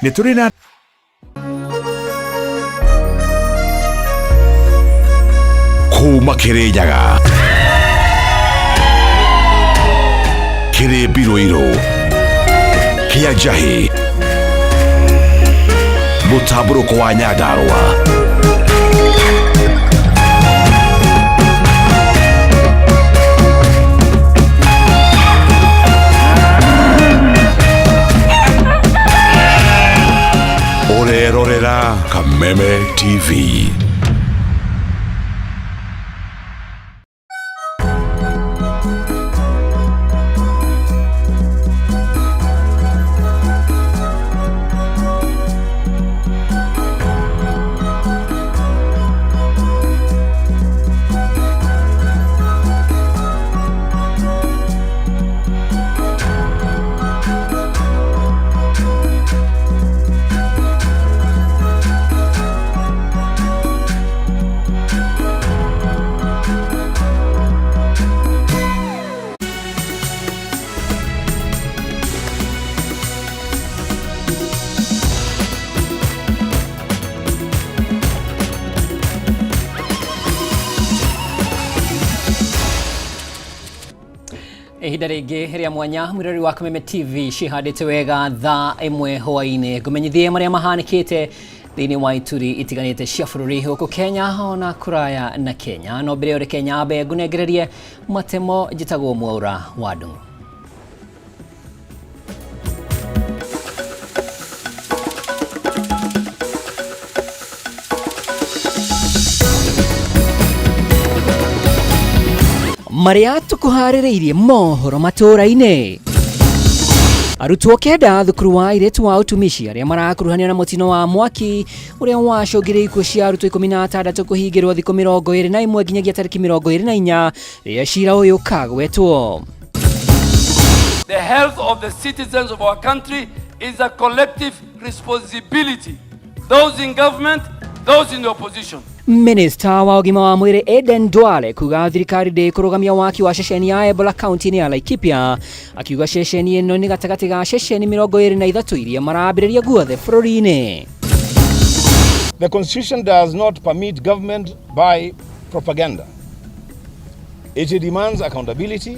Nĩ tũrĩ na kuma Kĩrĩnyaga, kĩrĩ mbirũirũ kĩa njahĩ, mũtambũrũko wa Nyandarũa. Ũrerorera Kameme TV. Ihinda rĩngĩ rĩa mwanya, mwĩrori wa Kameme TV, cihandĩte wega thaa 1 hwaĩ-inĩ, ngũmenyithie marĩa mahanĩkĩte thĩinĩ wa ituri itiganĩte cia bũrũri gũkũ Kenya ona kũraya na Kenya. No mbere ĩyo reke nyambe ngũnengererie matemo. Njĩtagwo Mwaura wa Ndung'u. Marĩa tũkũharĩrĩirie mohoro matũũra-inĩ: arutwo 9 thukuru wa airĩtu wa Utumishi arĩa marakuruhanio na mũtino wa mwaki ũrĩa wacũngĩrĩirie ikuũ cia arutwo 16 kũhingĩrwo thikũ 21 nginyagia tarĩki 24 rĩrĩa cira ũyũ ũkagwetwo. The health of the citizens of our country is a collective responsibility. Those in government, those in the opposition. Minista wa ũgima wa mwĩrĩ Aden Duale kuga thirikari ndĩkũrũgamia waki wa ceceni ya Ebola kaunti-inĩ ya Laikipia, akiuga ceceni ĩno nĩ gatagatĩ ga ceceni 23 iria marambĩrĩria guothe bũrũri-inĩ. The Constitution does not permit government by propaganda. It demands accountability.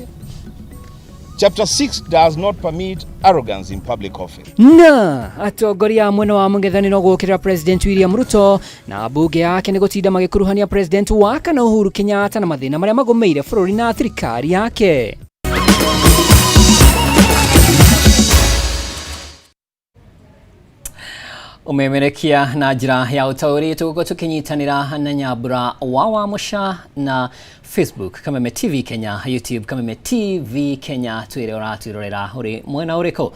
Chapter 6 does not permit arrogance in public office. Na atongoria a mwena wa mũng'ethanĩro gũkĩrĩra President William Ruto na mbunge yake nĩ gũtinda magĩkuruhania President wa kana Uhuru Kenyatta na mathĩna marĩa magũmĩire bũrũri na thirikari yake. Umemerekia na njĩra ya ũtaũri, tũgũkorwo tũkĩnyitanĩra na Nyambura wa Wamũca na Facebook Kameme TV Kenya, YouTube Kameme TV Kenya. Twĩre ũratwĩrorera ũrĩ mwena ũrĩkũ.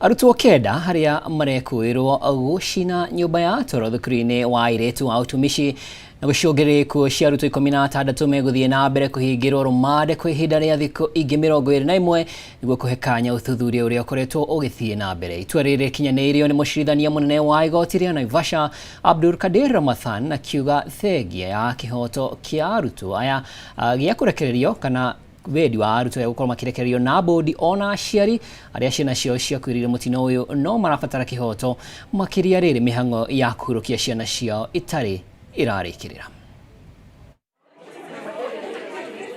Arutwo 9 arĩa marekũĩrwo gũcina nyũmba ya toro thukuru-inĩ wa airĩtu wa Utumishi na gũcũngĩrĩria ikuũ cia arutwo 16 megũthiĩ na mbere kũhingĩrwo rũmande kwa ihinda rĩa thikũ ingĩ 21 nĩguo kũhe kanya ũthuthuria ũrĩa ũkoretwo ũgĩthiĩ na mbere. Itua rĩrĩ rĩkinyanĩirio nĩ mũcirithania mũnene wa igoti rĩa Naivasha Abdul Kadir Ramathan, akiuga thengia ya kĩhoto kĩa arutwo aya gĩa kũrekererio kana wendi wa arutwo aya gũkorwo makĩrekererio na bodi, ona aciari arĩa ciana ciao ciakuĩrĩire mũtino ũyũ no marabatara kĩhoto makĩria rĩrĩ mĩhang'o ya kũhurũkia ciana ciao ĩtarĩ ĩrarĩkĩrĩra.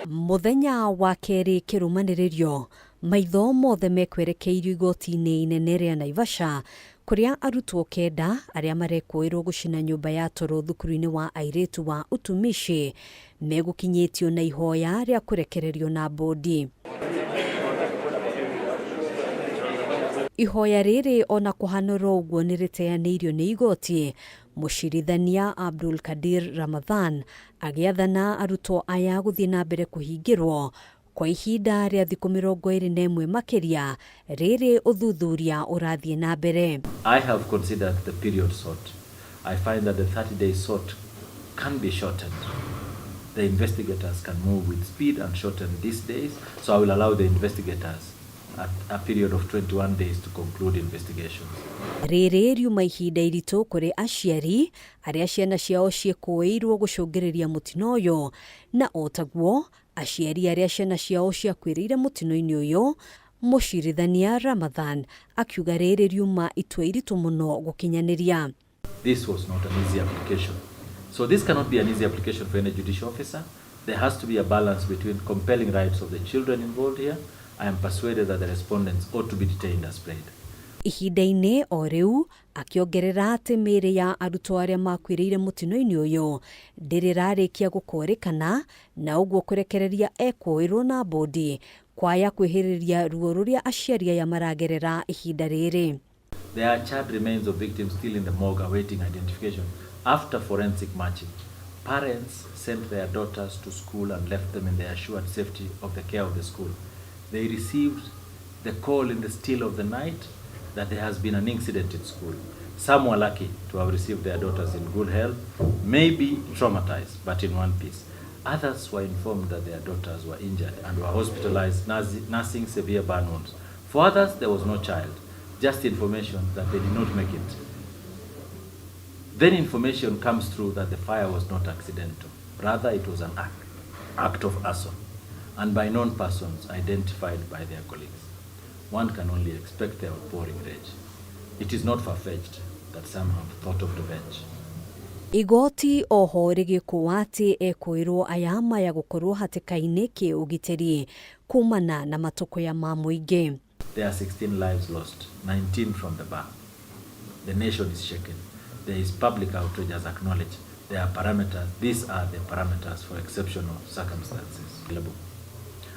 Mũthenya wa kerĩ kĩrũmanĩrĩrio, maitho mothe mekwerekeirio igoti-inĩ inene rĩa Naivasha, kũrĩa arutwo 9 arĩa marekũĩrwo gũcina nyũmba ya toro thukuru-inĩ wa airĩtu wa Utumishi megũkinyĩtio na ihoya rĩa kũrekererio na bodi. Ihoya rĩrĩ ona kũhanũrwo ũguo nĩ rĩteanĩirio nĩ igoti, mũcirithania Abdul Kadir Ramadhan agĩathana arutwo aya gũthiĩ na mbere kũhingĩrwo kwa ihinda rĩa thikũ 21 makĩria rĩrĩ ũthuthuria ũrathiĩ na mbere. I have considered the period sought. I find that the 30 days sought can be shortened. The investigators can move with speed and shorten these days, so I will allow the investigators at a period of 21 days to conclude investigations. Rĩrĩ riuma ihinda iritũ kũrĩ aciari arĩa ciana ciao ciĩkũĩirwo gũcũngĩrĩria mũtino ũyũ, na o taguo aciari arĩa ciana ciao ciakuĩrĩire mũtino-inĩ ũyũ. Mũcirithania Ramadhan akiuga rĩrĩ riuma itua iritũ mũno gũkinyanĩria. This was not an easy application. So this cannot be an easy application for any judicial officer. There has to be a balance between compelling rights of the children involved here. I am persuaded that the respondents ought to be detained as prayed. Ihinda-inĩ o rĩu akĩongerera atĩ mĩĩrĩ ya arutwo arĩa makuĩrĩire mũtino-inĩ ũyũ ndĩrĩ ĩrarĩkia gũkũrĩkana na ũguo kũrekereria ekũĩrwo na bodi kwaya kwĩhĩrĩria ruo rũrĩa aciari aya maragerera ihinda rĩrĩ. There are charred remains of victims still in the morgue awaiting identification after forensic matching. Parents sent their daughters to school and left them in the assured safety of the care of the school. They received the call in the still of the night that there has been an incident in school. Some were lucky to have received their daughters in good health, maybe traumatized, but in one piece. Others were informed that their daughters were injured and were hospitalized, nursing severe burn wounds. For others, there was no child, just information that they did not make it. Then information comes through that the fire was not accidental. Rather, it was an act of arson, and by known persons identified by their colleagues. One can only expect their outpouring rage. It is not far-fetched that some have thought of revenge. Igoti oho rĩgĩkũa atĩ ekũĩrwo aya maya gũkorwo hatĩka-inĩ kĩũgitĩri kumana na matũkũya ma mũingĩ. There are 16 lives lost, 19 from the bar. The nation is shaken. There is public outrage as acknowledged. There are parameters. These are the parameters for exceptional circumstances.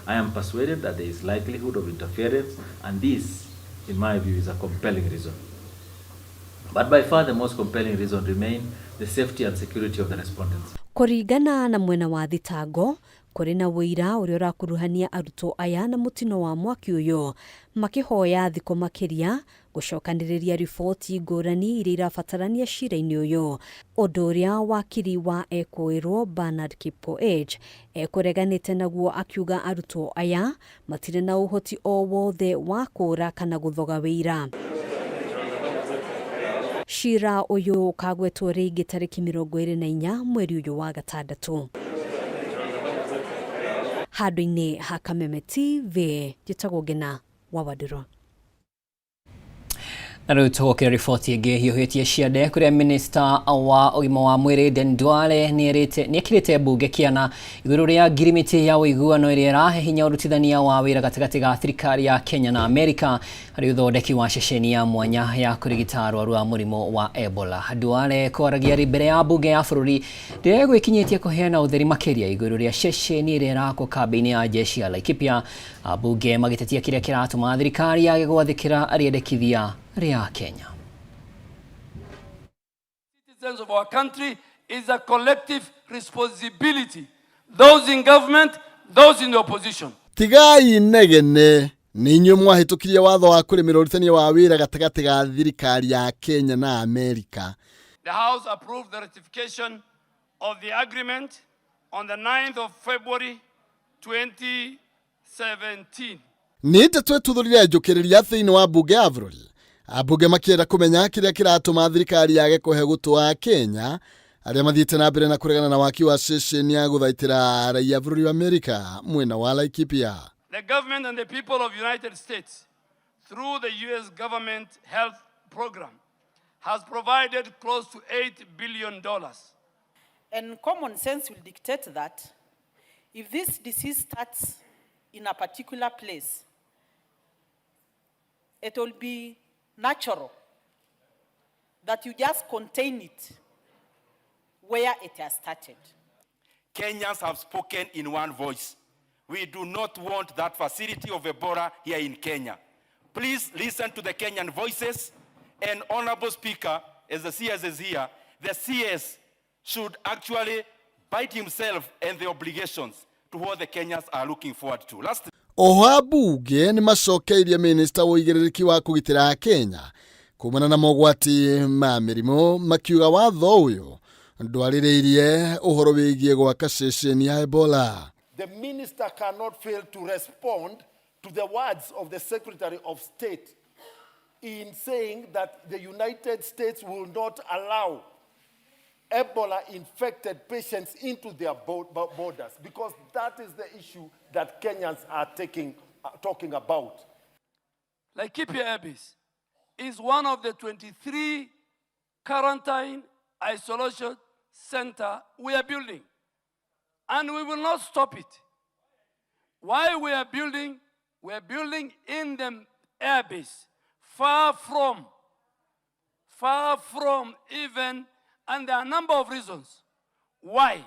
I am persuaded that there is likelihood of interference, and this, in my view, is a compelling reason. But by far the most compelling reason remain the safety and security of the respondents. Kũringana na mwena wa thitango kũrĩ na ũira ũrĩa ũrakuruhania arutwo aya na mũtino wa mwaki ũyũ makĩhoya thikũ makĩria gũcokanĩrĩria riboti ngũrani iria irabatarania cira-inĩ ũyũ ũndũ ũrĩa wakiri wa ekũĩrwo Bernard Kipkoech ekũreganĩte naguo akiuga arutwo aya matirĩ na ũhoti o wothe wa kũũra kana gũthoga wĩira. Cira ũyũ ũkagwetwo rĩngĩ tarĩki 24 mweri ũyũ wa gatandatũ. Handũ-inĩ ha Kameme TV njĩtagwo Ngina wa Wandirwa. Na rĩu tũgũkĩra riboti ĩngĩ hiũhĩtie ciande kũrĩa minista wa ũgima wa mwĩrĩ Aden Duale nĩekĩrĩte mbunge kĩana igũrũ rĩa ngirimiti ya ũiguano ĩrĩa ĩrahe hinya ũrutithania wa wĩra gatagatĩ ga thirikari ya Kenya na Amerika harĩ ũthondeki wa ceceni ya mwanya ya kũrigita arwaru a mũrimũ wa Ebola. Duale kwaragia rĩ mbere ya mbunge ya bũrũri rĩrĩa ĩgwĩkinyĩtie kũheana ũtheri makĩria igũrũ rĩa ceceni ĩrĩa ĩrakwo kambĩ-inĩ ya jeshi ya Laikipia, ambunge magĩtetia kĩrĩa kĩratũma thirikari yage gwathĩkĩra rĩendekithia rĩa Kenya. Citizens of our country is a collective responsibility. Those in government, those in the opposition. Tigai inegene nĩ inyuĩ mwahĩtũkirie watho wa kũrĩmĩra ũrutithania wa wĩra gatagatĩ ga thirikari ya Kenya na Amerika. The House approved the ratification of the agreement on the 9th of February 2017. Nĩ ndeto ĩtuthũrire njũkĩrĩria thĩinĩ wa mbunge ya bũrũri. Ambunge makĩenda kũmenya kĩrĩa kĩratũma thirikari yage kũhe gũtũ wa Kenya arĩa mathiĩte na mbere na kũregana na waki wa ceceni ya gũthaitĩra raia bũrũri wa Amerika mwena wa Laikipia. The government and the people of United States, through the US government health program, has provided close to $8 billion. And common sense will dictate that if this disease starts in a particular place, it will be natural that you just contain it where it has started. Kenyans have spoken in one voice. We do not want that facility of Ebola here in Kenya. Please listen to the Kenyan voices. And Honorable Speaker, as the CS is here, the CS should actually bite himself and the obligations to what the Kenyans are looking forward to. Last Oho ambunge nĩ macokeirie minista wa ũigĩrĩrĩki wa kũgitĩra Kenya kumana na mogwati ma mĩrimũ makiuga watho ũyũ ndwarĩrĩirie ũhoro wĩgiĩ gwaka ceceni ya Ebola. The minister cannot fail to respond to the words of the Secretary of State in saying that the United States will not allow Ebola-infected patients into their borders, because that is the issue that Kenyans are talking about. Laikipia Air Base is one of the 23 quarantine isolation center we are building. And we will not stop it. Why we are building? We are building in the airbase, far from even, and there are a number of reasons why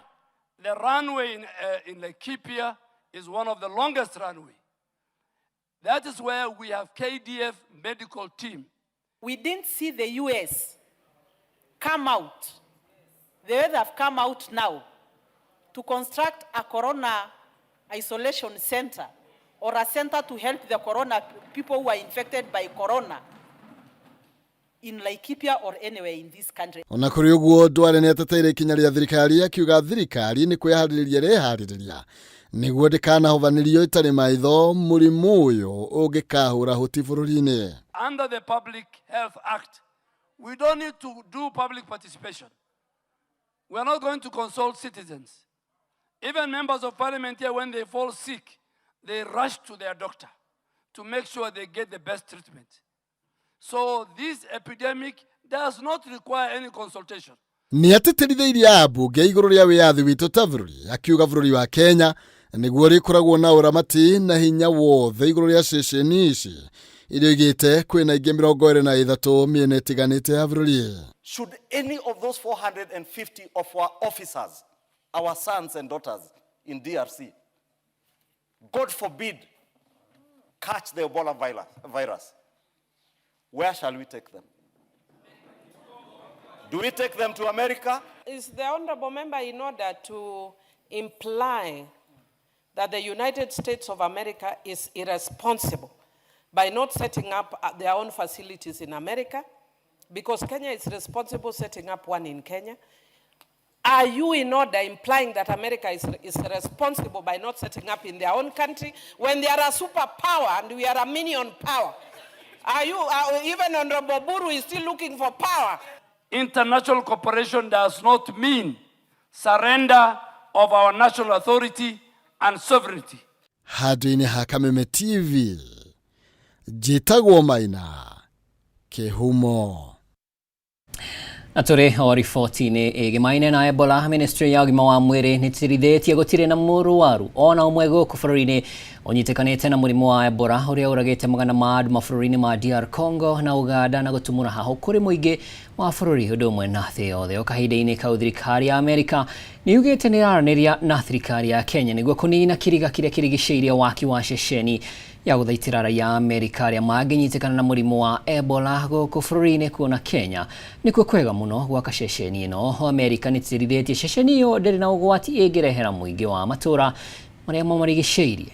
the runway in Laikipia is one of the longest runway. That is where we have KDF medical team. We didn't see the US come out the way they have come out now to construct a corona isolation center or a center to help the corona people who are infected by corona in Laikipia or anywhere in this country. Ona kũrĩ ũguo Duale nĩ ateteire ikinya rĩa thirikari akiuga thirikari nĩ kwĩharĩrĩria ĩreharĩrĩria nĩguo ndĩkanahobanĩrio ĩtarĩ maitho mũrimũ ũyũ ũngĩkahũra hũti bũrũri-inĩ. Under the Public Health Act, we don't need to do public participation. We are not going to consult citizens. Even members of parliament here, when they fall sick, they rush to their doctor to make sure they get the best treatment. So this epidemic does not require any consultation. Nĩ atĩtĩrithĩirie ambunge igũrũ rĩa wĩyathi witũ ta bũrũri akiuga bũrũri wa Kenya nĩguo rĩkoragwo na ũramati na hinya wothe igũrũ rĩa ceceni ici iria oigĩte kwĩna ingĩ 23 mĩena ĩtiganĩte ya bũrũri. Should any of those 450 of our officers, our sons and daughters in DRC, God forbid, catch the Ebola virus, where shall we take them? Do we take them to America? Is the honorable member in order to imply that the United States of America is irresponsible by not setting up their own facilities in America? Because Kenya is responsible setting up one in Kenya. Are you in order implying that America is responsible by not setting up in their own country when they are a superpower and we are a minion power? Are you, even Honorable Buru is still looking for power? International cooperation does not mean surrender of our national authority and sovereignty. Handũ-inĩ ha Kameme TV, njĩtagwo Maina Kĩhumo. Na tũrĩ o riboti-inĩ ĩgĩmaine na Ebola, Ministry ya ũgima wa mwĩrĩ nĩ ĩtĩtĩrithĩtie gũtirĩ na mũrwaru ona ũmwe gũkũ bũrũri-inĩ ũnyitĩkanĩte na mũrimũ wa Ebola ũrĩa ũragĩte magana ma andũ mabũrũri-inĩ ma DR Congo na Uganda na gũtumũra hahũ kũrĩ mũingĩ wa bũrũri ũndũ ũmwe na thĩ yothe. O kahinda-inĩ kau thirikari ya Amerika nĩ yugĩte nĩ ĩraranĩria na thirikari ya Kenya nĩguo kũnina kĩriga kĩrĩa kĩrigicĩirie waki wa ceceni ya gũthaitĩra raia a Amerika arĩa mangĩnyitĩkana na mũrimũ wa Ebola gũkũ bũrũri-inĩ kuona Kenya nĩkuo kwega mũno gwaka ceceni ĩno. Amerika nĩ ĩtĩtĩrithĩtie ceceni ĩyo ndĩrĩ na ũgwati ĩngĩrehera mũingĩ wa matũũra marĩa mamarigicĩirie.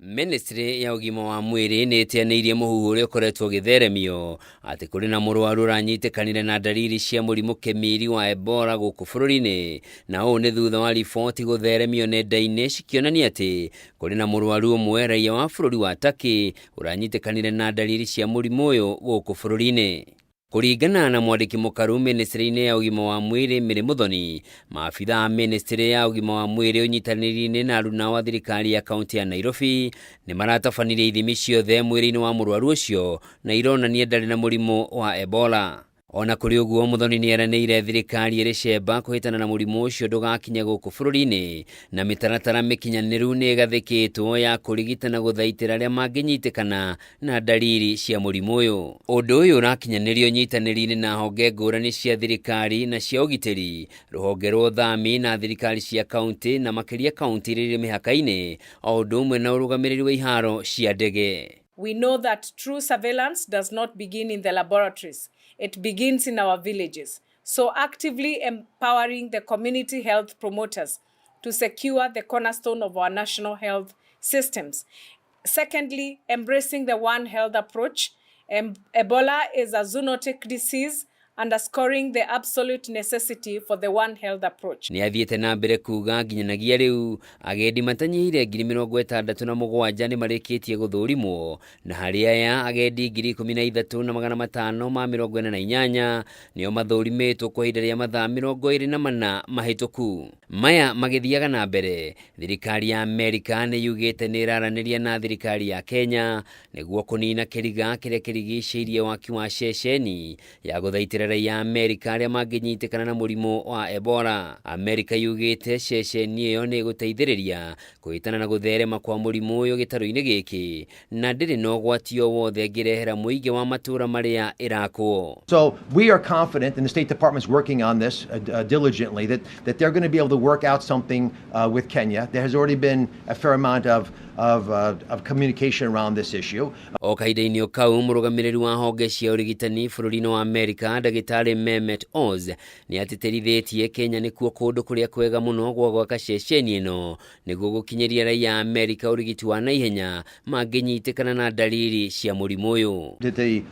Ministry ya ũgima wa mwĩrĩ nĩ ĩteanĩirie mũhuhu ũrĩa ũkoretwo ũgĩtheremio atĩ kũrĩ na mũrwaru ũranyitĩkanire na ndariri cia mũrimũ kĩmiri wa Ebola gũkũ bũrũri-inĩ, na ũũ nĩ thutha wa riboti gũtheremio nenda-inĩ cikĩonania atĩ kũrĩ na mũrwaru ũmwe raia wa bũrũri wa Turkey ũranyitĩkanire na ndariri cia mũrimũ ũyũ gũkũ bũrũri-inĩ. Kũringana na mwandĩki mũkaru ministry-inĩ ya ũgima wa mwĩrĩ Mary Muthoni, maabitha a ministry ya ũgima wa mwĩrĩ ũnyitanĩri-inĩ na aruna wa thirikari ya kaunti ya Nairobi nĩ maratabanirie ithimi ciothe mwĩrĩ-inĩ wa mũrwaru ũcio na ironania ndarĩ na mũrimũ wa Ebola. Ona kũrĩ ũguo, Muthoni nĩ eranĩire thirikari ĩrĩ cemba kũhĩtana na mũrimũ ũcio ndũgakinye gũkũ bũrũri-inĩ na mĩtaratara mĩkinyanĩru nĩ ĩgathĩkĩtwo ya kũrigita na gũthaitĩra arĩa mangĩnyitĩkana na ndariri cia mũrimũ ũyũ. Ũndũ ũyũ ũrakinyanĩrio nyitanĩri-inĩ na honge ngũrani cia thirikari na cia ũgitĩri, rũhonge rwa ũthami na thirikari cia kaunti na makĩria kaunti iria irĩ mĩhaka-inĩ, o ũndũ ũmwe na ũrũgamĩrĩri wa iharo cia ndege. We know that true surveillance does not begin in the laboratories. It begins in our villages. So actively empowering the community health promoters to secure the cornerstone of our national health systems. Secondly, embracing the One Health approach. Ebola is a zoonotic disease Underscoring the absolute necessity for the One Health approach. Nĩ athiĩte na mbere kuga nginyanagia rĩu agendi matanyihĩire 67,000 nĩ marĩkĩtie gũthũrimwo, na harĩ aya agendi 13,548 nĩo mathũrimĩtwo kwa ihinda rĩa mathaa 24 mahĩtũku. Maya magĩthiaga na mbere, thirikari ya Amerika nĩ yugĩte nĩ ĩraranĩria na thirikari ya Kenya nĩguo kũnina kĩriga kĩrĩa kĩrigicĩirie waki wa ceceni ya gũthaitĩra raia Amerika arĩa mangĩnyitĩkana na mũrimũ wa Ebola. Amerika yugĩte ceceni ĩyo nĩ ĩgũteithĩrĩria kũhĩtana na gũtherema kwa mũrimũ ũyũ gĩtarũ-inĩ gĩkĩ, na ndĩrĩ na ũgwati o wothe ĩngĩrehera mũingĩ wa matũũra marĩa ĩrakwo. So we are confident, and the State Department's working on this diligently, that they're going to be able to work out something with Kenya. There has already been a fair amount of communication around this issue. O kahinda-inĩ o kau, mũrũgamĩrĩri wa honge cia ũrigitani bũrũri-inĩ wa Amerika, ndagĩtarĩ Mehmet Oz, nĩ atĩtĩrithĩtie Kenya nĩkuo kũndũ kũrĩa kwega mũno gwa gwaka ceceni ĩno nĩguo gũkinyĩria raia a Amerika ũrigiti wa naihenya mangĩnyitĩkana na dalili cia mũrimũ ũyũ. That the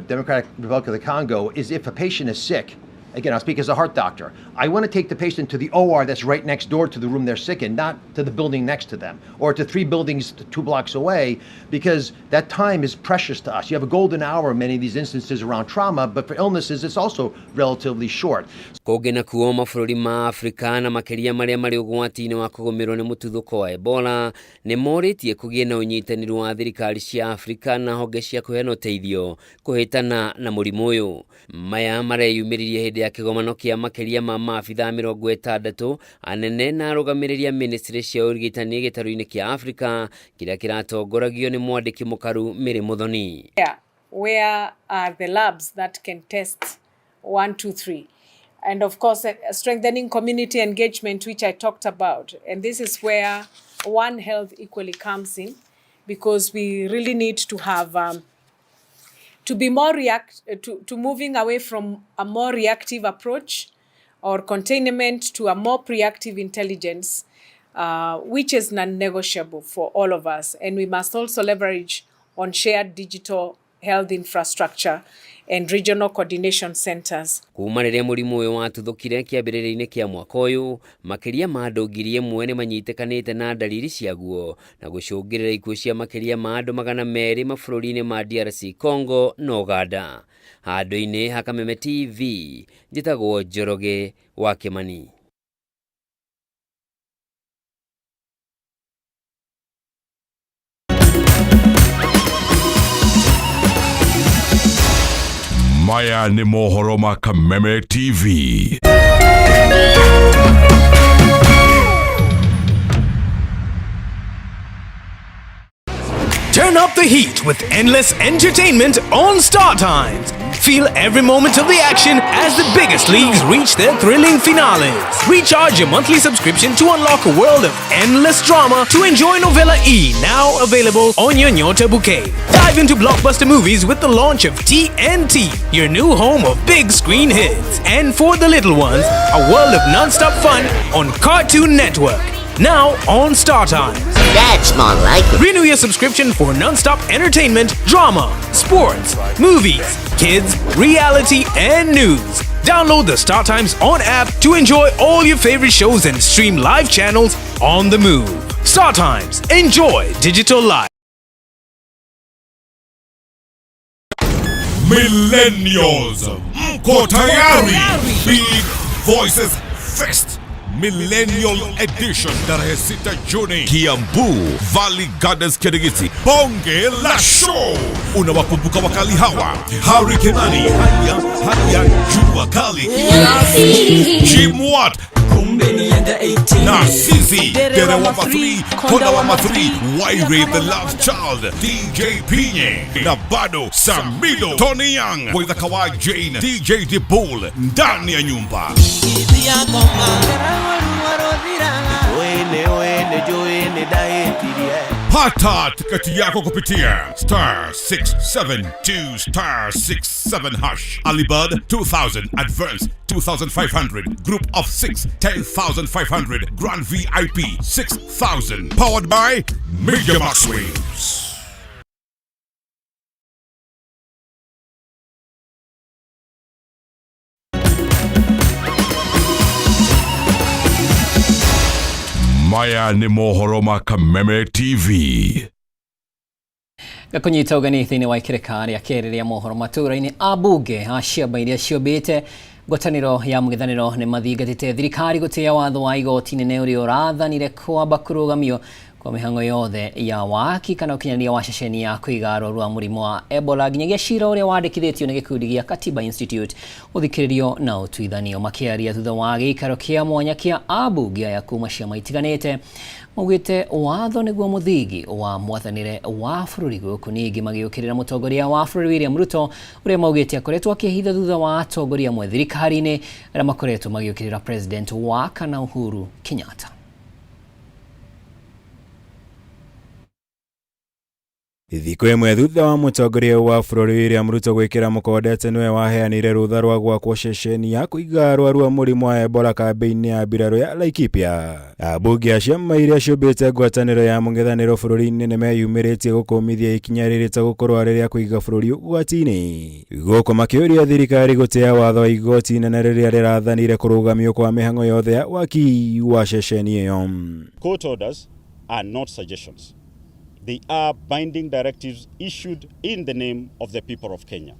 Democratic Republic of the Congo is if a patient is sick, again, I'll speak as a heart doctor, I want to take the patient to the OR that's right next door to the room they're sick in, not to the building next to them, or to 3 buildings 2 blocks away, because that time is precious to us. You have a golden hour in many of these instances around trauma, but for illnesses, it's also relatively short. Kũngĩ nakuo, mabũrũri ma Afrika na makĩria marĩa marĩ ũgwati-inĩ wa kũgũmĩrwo nĩ mũtuthũko wa Ebola nĩ morĩtie kũgĩe na ũnyitanĩri wa thirikari cia Afrika na honge cia kũheana ũteithio kũhĩtana na mũrimũ ũyũ. Maya mareyumĩririe hĩndĩ ya kĩgomano kĩa makĩria ma maabithaa 60 anene na arũgamĩrĩri a ministry cia ũrigitani gĩtarũ-inĩ kĩa Afrika kĩrĩa kĩratongoragio nĩ mwandĩki mũkaru Mary Muthoni. Where are the labs that can test 1, 2, 3? And of course, strengthening community engagement, which I talked about. And this is where One Health equally comes in, because we really need to have to be more to moving away from a more reactive approach or containment to a more proactive intelligence, which is non-negotiable for all of us. And we must also leverage on shared digital health infrastructure and regional coordination centers. Kuma rĩrĩa mũrimũ ũyũ watuthũkire kĩambĩrĩria-inĩ kĩa mwaka ũyũ, makĩria ma andũ 1,000 nĩ manyitĩkanĩte na dalili ciaguo na gũcũngĩrĩra ikuũ cia makĩria ma andũ 200 mabũrũri-inĩ ma DRC Congo na Uganda. Handũ-inĩ ha Kameme TV, njĩtagwo Njoroge wa Kĩmani. Maya ni mohoro ma Kameme TV. Turn up the heat with endless entertainment on Star Times. Feel every moment of the action as the biggest leagues reach their thrilling finales. Recharge your monthly subscription to unlock a world of endless drama to enjoy Novella E, now available on your Nyota bouquet. Dive into blockbuster movies with the launch of TNT, your new home of big screen hits. And for the little ones, a world of non-stop fun on Cartoon Network. Now on Star Times. That's more like it. Renew your subscription for non-stop entertainment, drama, sports, movies, kids, reality, and news. Download the Star Times On app to enjoy all your favorite shows and stream live channels on the move. Star Times. Enjoy digital life. Millennials, mko tayari? Big Voices Fest Millennial Edition tarehe 6 Juni, Kiambu Valley Gardens, Kirigiti. Bonge la show. Unawakumbuka wakali hawa: Harry Kenani, haya haya, Jua Kali, Jim Watt na Sizi Derewama 3, Kondawama 3, Waire the Love Child, DJ Pinye na bado Samido, Tony Young, Waitha Kawai Jane, DJ Dibul ndani ya nyumba. Pata tiketi yako kupitia star 672 star 67 hash. Alibud 2000, advance 2500, group of 6 10,500, grand VIP 6,000. Powered by Major Max Waves. Maya nĩ mohoro ma Kameme TV. Gakunyita ũgeni thĩinĩ wa ikĩrĩka rĩa kerĩ rĩa mohoro matũũra-inĩ. Ambunge a ciama iria ciũmbĩte ngwatanĩro ya mũng'ethanĩro nĩ mathingatĩte thirikari gũtĩĩa watho wa igoti nene ũrĩa ũrathanire kwamba kũrũgamio kwa mĩhang'o yothe ya waki kana ũkinyanĩria wa ceceni ya kũiga arwaru a mũrimũ wa Ebola nginyagia cira ũrĩa wandĩkithĩtio nĩ gĩkundi gĩa Katiba Institute ũthikĩrĩrio na ũtuithanio. Makĩaria thutha wa gĩikaro kĩa mwanya kĩa ambunge aya kuma ciama itiganĩte, maugĩte watho nĩguo mũthingi wa mwathanĩre wa bũrũri gũkũ, ningĩ magĩũkĩrĩra mũtongoria wa bũrũri William Ruto ũrĩa maugĩte akoretwo akĩhitha thutha wa atongoria amwe thirikari-inĩ arĩa makoretwo magĩũkĩrĩra president wa kana Uhuru Kenyatta. Thikũ ĩmwe thutha wa mũtongoria wa bũrũri William Ruto gwĩkĩra mũkonde atĩ nĩwe waheanire rũtha rwa gwakwo ceceni ya kũiga arwaru a mũrimũ wa Ebola kambĩ-inĩ ya mbirarũ ya Laikipia, ambunge a ciama iria ciũmbĩte ngwatanĩro ya mũng'ethanĩro bũrũri-inĩ nĩmeyumĩrĩtie gũkũmithia ikinya rĩrĩ ta gũkorwo rĩrĩa kũiga bũrũri ũgwati-inĩ, gũkũ makĩũria thirikari gũtĩa watho wa igoti inene rĩrĩa rĩrathanire kũrũgamio kwa mĩhang'o yothe ya waki wa ceceni ĩyo. Court orders are not suggestions. They are binding directives issued in the name of the people of Kenya.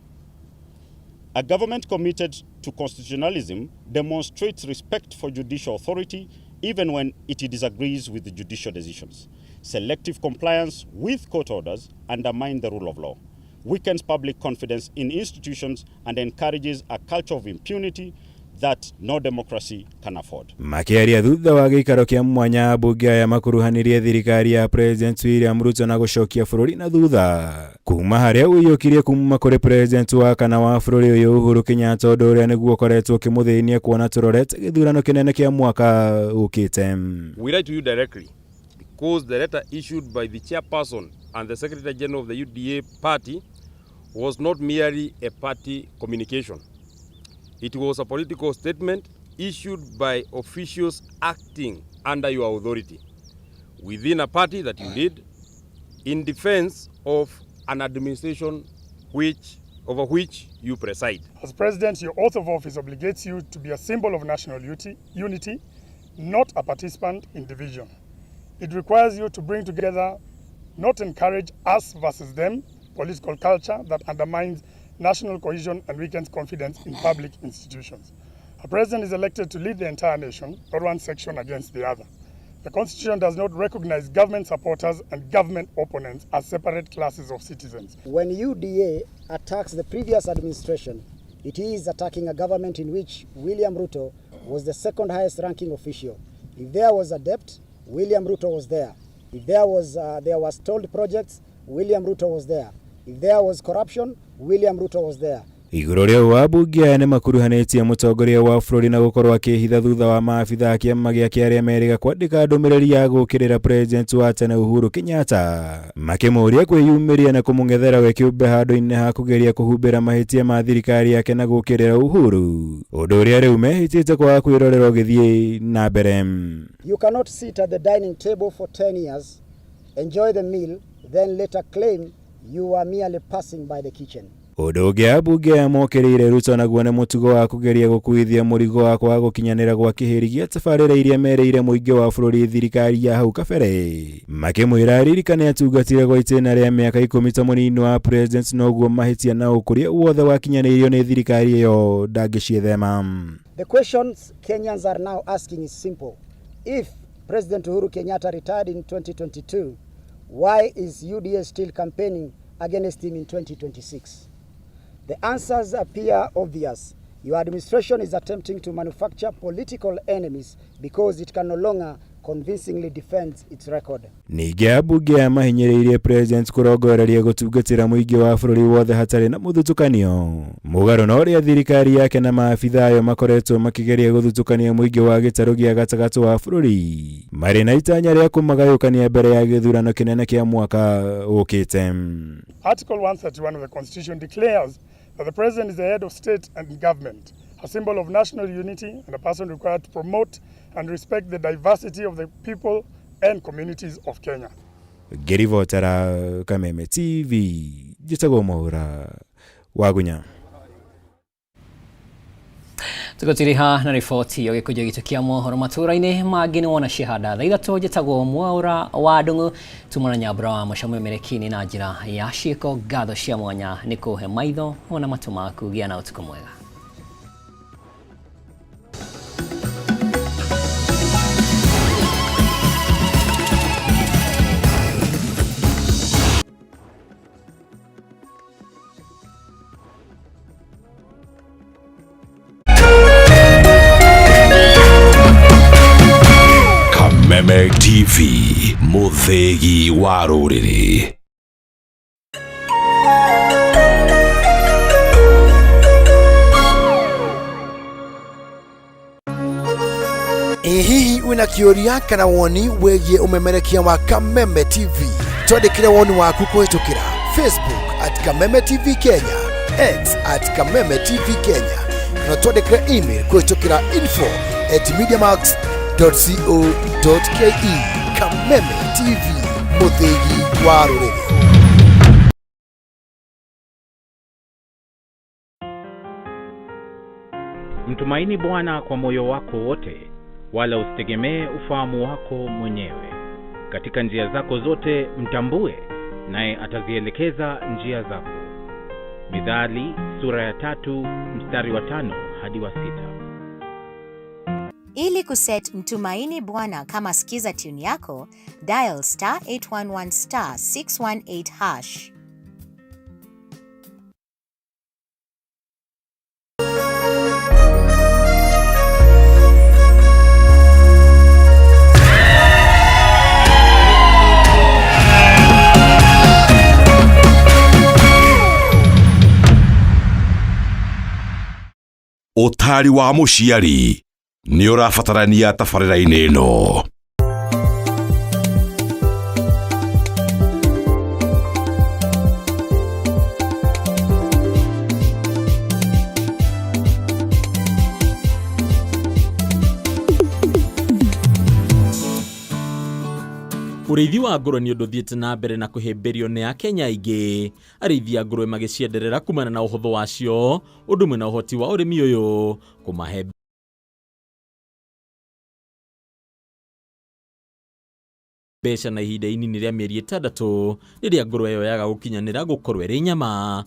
A government committed to constitutionalism demonstrates respect for judicial authority even when it disagrees with the judicial decisions. Selective compliance with court orders undermines the rule of law, weakens public confidence in institutions, and encourages a culture of impunity that no democracy can afford. Makĩaria thutha wa gĩikaro kĩa mwanya, ambunge aya makuruhanirie thirikari ya President William Ruto na gũcokia bũrũri na thutha kuma harĩa ũiyũkirie kuma kũrĩ president wa kana wa bũrũri ũyũ Uhuru Kenyatta, ũndũ ũrĩa nĩguo ũkoretwo ũkĩmũthĩnia kuona tũrorete gĩthurano kĩnene kĩa mwaka ũkĩte. We write to you directly because the letter issued by the chairperson and the secretary general of the UDA party was not merely a party communication. It was a political statement issued by officials acting under your authority within a party that you lead in defense of an administration over which you preside. As president, your oath of office obligates you to be a symbol of national unity, not a participant in division. It requires you to bring together, not encourage us versus them, political culture that undermines national cohesion and weakens confidence in public institutions. A president is elected to lead the entire nation, not one section against the other. The Constitution does not recognize government supporters and government opponents as separate classes of citizens. When UDA attacks the previous administration, it is attacking a government in which William Ruto was the second highest ranking official. If there was a debt, William Ruto was there. If there was stalled projects, William Ruto was there. If there was corruption, William Ruto was there. Igũrũ rĩa ũũ, ambunge aya nĩmakuruhanĩtie mũtongoria wa bũrũri na gũkorwo akĩhitha thutha wa maabitha a kĩama gĩake arĩa merĩga kwandĩka ndũmĩrĩri ya gũũkĩrĩra president wa tene Uhuru Kenyatta, makĩmũũria kwĩyumĩria na kũmũng'ethera we kĩũmbe handũ-inĩ ha kũgeria kũhumbĩra mahĩtia ma thirikari yake na gũũkĩrĩra Uhuru, ũndũ ũrĩa rĩu mehĩtĩte kwaga kwĩrorera ũgĩthiĩ na mbere. You cannot sit at the dining table for 10 years, enjoy the meal, then later claim you are merely passing by the kitchen. Ũndũ ũngĩ ambunge aya mokĩrĩire Ruto naguo nĩ mũtugo wa kũgeria gũkuithia mũrigo wa kwaga gũkinyanĩra gwa kĩhĩri gĩa tabarĩra iria merĩire mũingĩ wa bũrũri thirikari ya hau kabere, makĩmwĩra aririkane atungatire gwa itĩna rĩa mĩaka 10 ta mũnini wa president, noguo mahĩtia na ũkũria wothe wakinyanĩirio nĩ thirikari ĩyo ndangĩciĩthema. The questions Kenyans are now asking is simple. If President Uhuru Kenyatta retired in 2022, why is UDA still campaigning against him in 2026? The answers appear obvious. Your administration is attempting to manufacture political enemies because it can no longer convincingly defend its record. Ningĩ ambunge aya mahinyĩrĩirie president kũrongoreria gũtungatĩra mũingĩ wa bũrũri wothe hatarĩ na mũthutũkanio, mũgarũ na ũrĩa thirikari yake na maabitha ayo makoretwo makĩgeria gũthutũkania mũingĩ wa gĩtarũ gĩa gatagatĩ wa bũrũri marĩ na itanya rĩa kũmagayũkania mbere ya gĩthurano kĩnene kĩa mwaka ũkĩte. Article 131 of the Constitution declares that the president is the head of state and government, a symbol of national unity and a person required to promote and respect the diversity of the people and communities of Kenya. Ngĩribotera Kameme TV, njĩtagwo Mwaura Wagunya. Tũgũtiriha na riboti yo gĩkũnjo gitũ kĩa mohoro matũra-inĩ mangĩ nĩ wona cihanda thaa 3 njĩtagwo Mwaũra wa Ndung'u tumana Nyambura wa Mũca mũmerekini na njĩra ya ciĩko. Ngatho cia mwanya nĩ kũhe maitho ona matũ maku. Gĩa na ũtukũ mwega. Kameme TV, mũthĩgi wa rũrĩrĩ. Ĩ hihi wĩna kĩũria kana woni wĩgiĩ ũmemerekia wa Kameme TV? Twandĩkĩre woni waku kũhĩtũkĩra Facebook at Kameme TV Kenya, X at Kameme TV Kenya, kana twandĩkĩre email kũhĩtũkĩra info@mediamax.co.ke. Kameme TV, mũthĩgi wa rũrĩrĩ. Mtumaini Bwana kwa moyo wako wote, wala usitegemee ufahamu wako mwenyewe. Katika njia zako zote mtambue, naye atazielekeza njia zako. Mithali sura ya 3 mstari wa 5 hadi wa 6. Ili kuset Mtumaini Bwana kama skiza tune yako, dial star 811 star 618 hash. Ũtari wa mũciari nĩ ũrabatarania tabarĩra-inĩ ĩno. Ũrĩithi wa ngũrwe nĩ ũndũ ũthiĩte na mbere na kũhĩmbĩrio nĩ Akenya aingĩ. Arĩithi a ngũrwe magĩcienderera kumana na ũhũthũ wacio, ũndũ ũmwe na ũhoti wa ũrĩmi ũyũ kũmahe mbeca na ihinda inini rĩa mĩeri 6 rĩrĩa ngũrwe ĩyo yaga gũkinyanĩra gũkorwo ĩrĩ nyama.